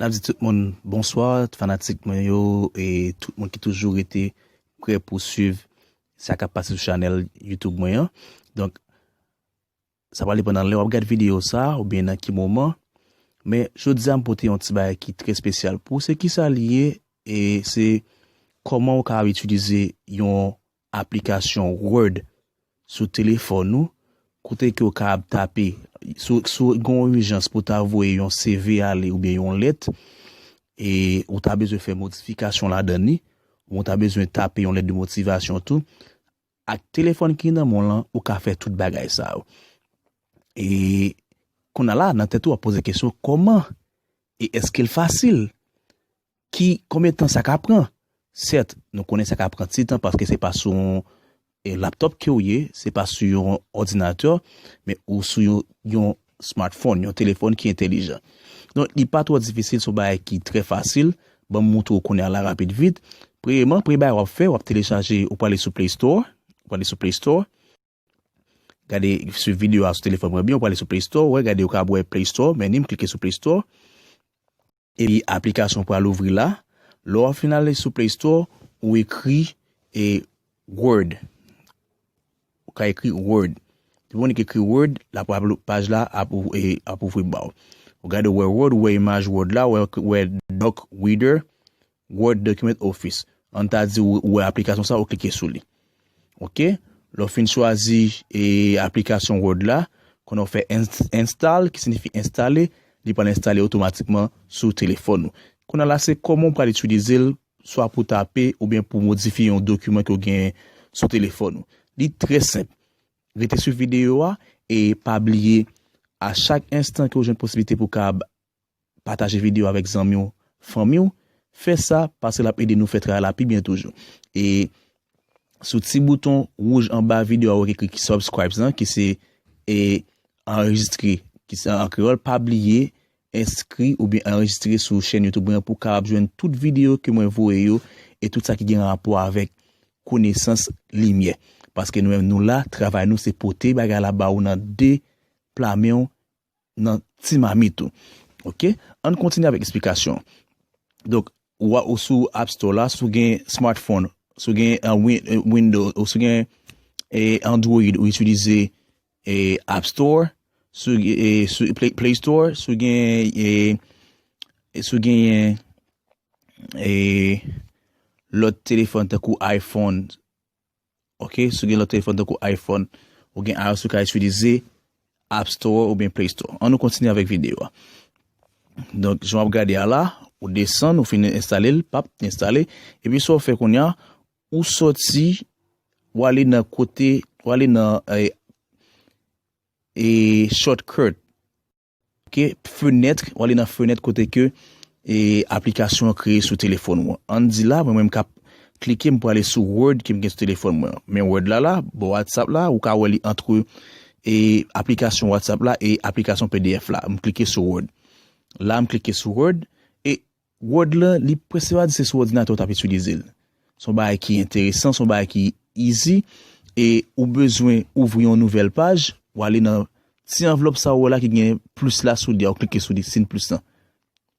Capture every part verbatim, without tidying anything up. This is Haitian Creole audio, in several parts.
N ap di tout moun bonswa, fanatik mwen yo, e tout moun ki toujou rete prè pou swiv sa k ap pase sou chanèl YouTube mwen an. Donk, sa pral depann nan lè w ap gad videyo sa a, oubyen nan ki moman. Men, jodi a, m pote yon ti bagay ki trè espesyal pou ou. Se kisa li ye? E se kòman ou kapab itilize yon aplikasyon Word sou telefòn ou, kote ke w kapab tape, si w, si w gen yon ijans pou w ta voye yon C V ale oubyen yon lèt, e ou ta bezwen fè modifikasyon ladan li, ou ta bezwen tape yon lèt de motivasyon tou, ak telefòn ki nan men w lan, ou ka fè tout bagay sa yo. E kounye a la, nan tèt ou, w ap poze kesyon, kòman? E èske l fasil? Ki, konbyen tan sa ka pran? Sèt, nou konnen sa ka pran ti tan paske se pa sou yon, e, laptop ke w ye, se pa sou yon òdinatè, men ou sou yon, yon smartphone, yon telefòn ki entèlijan. Donk, li pa twò difisil, se yon bagay ki trè fasil. Ban m montre w kounye a la rapid vit. Premyèman, premye bagay w ap fè, w ap telechaje, ou prale sou Play Store, ou prale sou Play Store. Gade, swiv videyo a sou telefòn mwen byen, ou prale sou Play Store, wè, gade, ou ka wè Play Store, men ni m klike sou Play Store. Epi aplikasyon pral ouvri la. Lè w fin ale sou Play Store, ou ekri, e, Word. Ou ka ekri Word. Depi w ekri Word, la paj la ap, ou, e, ap ouvri ba w. Ou gade, ou wè Word, ou wè imaj Word la, ou wè, wè Doc Reader, Word Document Office. Ann ta di ou, ou wè aplikasyon sa, ou klike sou li. Oke? Lè w fin chwazi, e, aplikasyon Word la, kounye a w fè ins-, install, ki siyifi enstale, li pral enstale otomatikman sou telefòn ou. Kounye a la, se kòman w pral itilize l, swa pou tape oubyen pou modifye yon dokiman ke w gen sou telefòn ou. Li trè senp. Rete swiv videyo a e pa bliye, a chak enstan ke w jwenn posiblite pou w kapab pataje videyo avèk zanmi w, fanmi w, fè sa, paske l ap ede nou fè travay la pi byen toujou. E sou ti bouton wouj anba videyo a, ou wè ki ekri subscribe lan, ki se, e, anrejistre, ki se an kreyòl, pa bliye enskri oubyen anrejistre sou chèn YouTube mwen pou w kapab jwenn tout videyo ke mwen voye yo e tout sa ki gen rapò avèk konesans limyè. Paske nou menm nou la, travay nou se pote bagay la ba ou nan de pla men w, nan ti mamit ou. Oke? Ann kontinye avèk eksplikasyon. Donk, ou a, ou sou App Store la, si w gen smartphone, si w gen, eh, Win-, eh, Windows, ou si w gen, eh, Android, ou itilize, eh, App Store, si w gen, eh, si w, Play, Play Store, si w gen, eh, si w genyen, eh, lòt telefòn tankou iPhone, oke, si w gen lòt telefòn tankou iPhone, ou gen iOS, ou ka itilize App Store oubyen Play Store. Ann nou kontinye avèk videyo a. Donk, jan w ap gade a la, ou desann, ou fin enstale l, pap, enstale. Epi sa w fè kounye a, ou sòti, w ale nan kote, w ale nan, eh, eh, shortcut. Oke, fenèt, w ale nan fenèt kote ke, eh, aplikasyon an kreye sou telefòn ou an. Ann di la, mwen menm k ap klike, m pwale sou Word ke m gen sou telefòn mwen an. Men Word la la, bò WhatsApp la, ou ka wè li antre, eh, aplikasyon WhatsApp la e aplikasyon P D F la. M klike sou Word. La, m klike sou Word e Word lan, li prèske pa di se sou òdinatè w t ap itilize l. Se yon bagay ki enteresan, se yon bagay ki easy, e ou bezwen ouvri yon nouvèl paj, w ale nan ti anvlòp sa w wè la ki gen plis la sou li a, ou klike sou li, siy plis lan.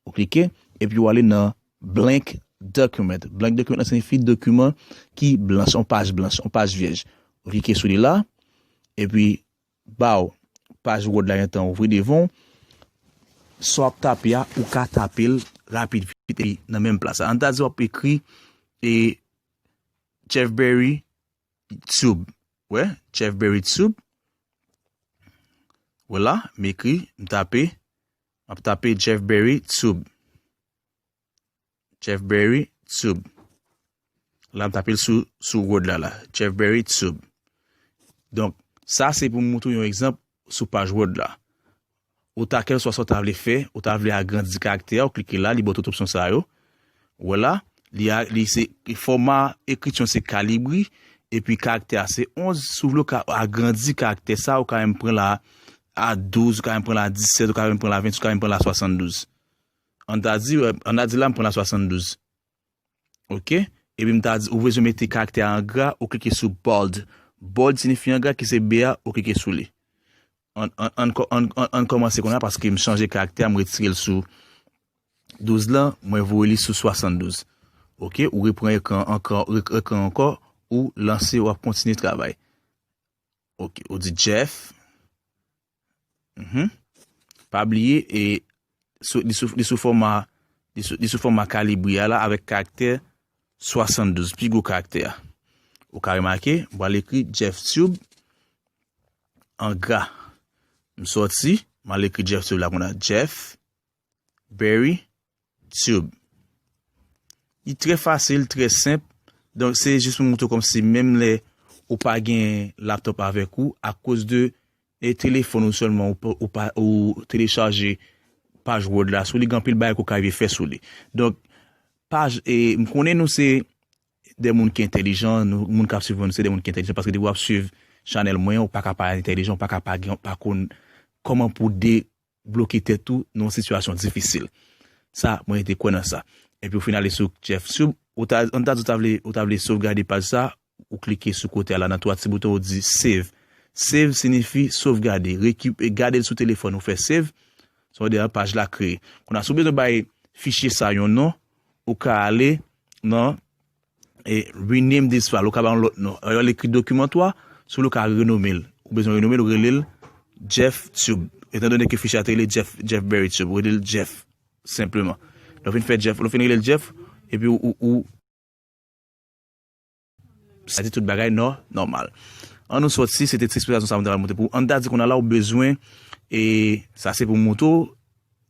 Ou klike, epi w ale nan blank document. Blank document lan siyifi dokiman ki blanch, yon paj blanch, yon paj vyèj. Ou klike sou li la, epi ba w paj Word la gentan ouvri devan w. Sa w ap tape a, ou ka tape l rapid vit epi nan menm plas la. Ann ta di w ap ekri, e, Jeff Berry Tube. Wè, Jeff Berry Tube. Wè la, m ekri, m tape, m ap tape Jeff Berry Tube. Jeff Berry Tube. La, m tape l sou, sou Word la, la. Jeff Berry Tube. Donk, sa se pou m montre w yon egzanp sou paj Word la. Ou ta kèlswa sa w ta vle fè, ou ta vle agrandi karaktè a, ou klike la, li ba w tout opsyon sa yo. Ou wè la, li a, li se, fòma ekriti an se kalibri, epi karaktè a se onz. Si w vle w ka agrandi karaktè sa, ou ka menm pran l a, a douz, ou ka menm pran l a disèt, ou ka menm pran l a vennsis, ou ka menm pran l a swasanndouz. Ann ta di, ann ta di la, m pran la swasanndouz. Oke? Epi m ta di, ou bezwen mete karaktè a an gra, ou klike sou bold. Bold siyifi an gra ki se B a, ou klike sou li. Ann, ann, ann kò-, ann, ann, ann kòmanse kounye a paske m chanje karaktè a, m retire l sou, douz lan, mwen voye li sou swasanndouz. Oke, ou repran ekran ankò, ek-, ekran ankò, ou lanse, w ap kontinye travay. Oke, ou di Jeff. Mhm. Pa bliye, e, sou, li sou, li sou fòma, li sou, li sou fòma Calibri a la avèk karaktè swasanndouz, pi gwo karaktè a. Ou ka remake, m pral ekri Jeff Tube an gra. M sòti, m al ekri Jeff Tube la kounye a, Jeff Berry Tube. Li trè fasil, trè senp. Donk, se jis pou montre w kòmsi menm lè ou pa gen laptop avèk ou, akoz de, e, telefòn ou sèlman, ou pa, ou pa, ou telechaje paj Word la sou li, gen anpil bagay ke w ka rive fè sou li. Donk, paj, e, m konnen nou se de moun ki entèlijan, nou, moun k ap swiv mwen, nou se de moun ki entèlijan, paske depi w ap swiv chanèl mwen, ou pa ka pa entèlijan, ou pa ka pa gen, ou pa konn kòman pou de, bloke tèt ou nan yon sitiyasyon difisil. Sa, mwen rete kwè nan sa. Epi ou fin ale sou Jeff Tube, ou ta, ann ta di ou ta vle, ou ta vle sovgade paj sa, ou klike sou kote a la nan twa ti bouton, ou di save. Save siyifi sovgade, rekip-, e gade l sou telefòn ou fè save, sa vle di paj la kreye. Kounye a, si w bezwen bay fichye sa yon non, ou ka ale nan e rename this file, ou ka ba yon lòt non. Yo ekri document twa, si w ka renome l. Ou bezwen renome l, ou rele l Jeff Tube. Etandone ke fichye a te rele Jeff, Jeff Berry Tube, ou rele l Jeff, senpleman. Lè w fin fè Jeff, lè w fin rele l Jeff, epi ou, ou, ou, sa te tout bagay nò-, nòmal. Ann nou sòti, se te ti esplikasyon sa mwen te pral montre pou ou. Ann ta di kounye a la, ou bezwen, e sa se pou montre w,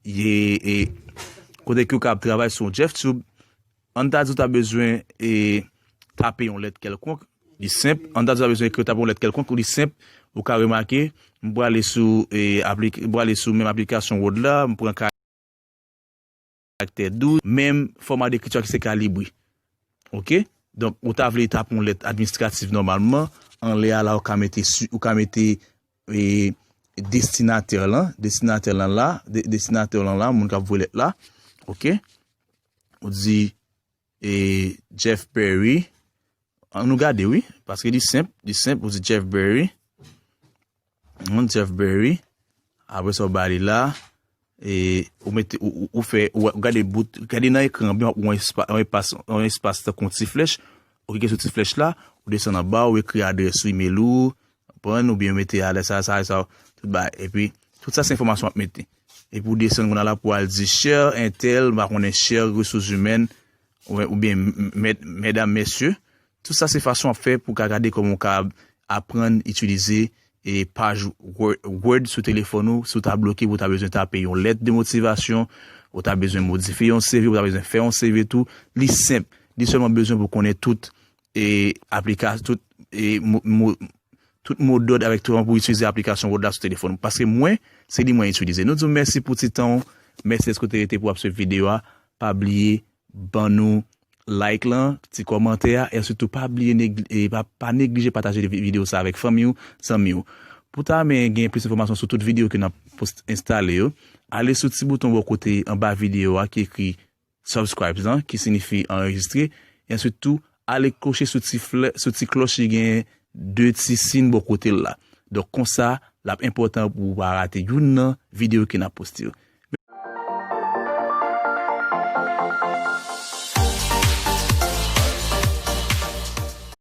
e, e, kote ke w ka ap travay sou Jeff Tube, ann ta di w ta bezwen, e, tape yon lèt kèlkonk, li senp. Ann ta di w ta bezwen ekri, tape yon lèt kèlkonk, li senp. Ou ka remake, m prale sou, e, aplik-, m prale sou menm aplikasyon Word la, m pran karaktè douz, menm fòma dekriti a ki se Calibri. Oke? Donk, ou ta vle tape yon lèt administratif nòmalman, anlè a la, ou ka mete, ou ka mete, e, destinatè lan, destinatè lan la, de-, destinatè lan la, moun k ap voye lèt la. Oke? Ou di, e, Jeff Berry. Ann nou gade, wi, paske li senp, li senp, ou di Jeff Berry. Moun Jeff Berry. Apre sa, ou ba li la. E ou mete, ou, ou, ou fè, ou gade bout, gade nan ekran an byen, w ap wè yon espa-, yon espas, yon espas tankou yon ti flèch. Ou klike sou ti flèch la, ou desann anba, ou ekri adrès ou, imel ou, konprann, oubyen mete adrès sa, sa, sa, tout bagay. Epi, tout sa se enfòmasyon w ap mete. Epi ou desann kounye a la pou al di chè entèl, m pa konnen chè resous imèn, oubyen, oubyen m-, m-, mèd-, medam, mesye. Tout sa se fason w ap fè pou w ka gade kòman w ka aprann itilize, e, paj Word, Word sou telefòn ou, si w ta bloke, pou w ta bezwen tape yon lèt de motivasyon, ou ta bezwen modifye yon C V, ou ta bezwen fè yon C V tou. Li senp. Li sèlman bezwen pou w konnen tout, e, aplika-, tout, e, mo, mo, tout mo dòd avèk tout kòman pou itilize aplikasyon Word la sou telefòn ou. Paske mwen, se li mwen itilize. Nou di w mèsi pou ti tan w. Mèsi dèske w te rete pou w ap swiv videyo a. Pa bliye ban nou like lan, ti kòmantè a, e sitou pa bliye neg-, e pa, pa neglije pataje vi-, videyo sa avèk fanmi w, zanmi w. Pou w ta renmen gen plis enfòmasyon sou tout videyo ke n ap post-, enstale yo, ale sou ti bouton bò kote anba videyo a ki ekri subscribe lan, ki siyifi anrejistre, e answit tou, ale kloche sou ti flè, sou ti klòch ki gen de ti siy bò kote l la. Donk, konsa, l ap enpòtan pou w pa rate youn nan videyo ke n ap poste yo.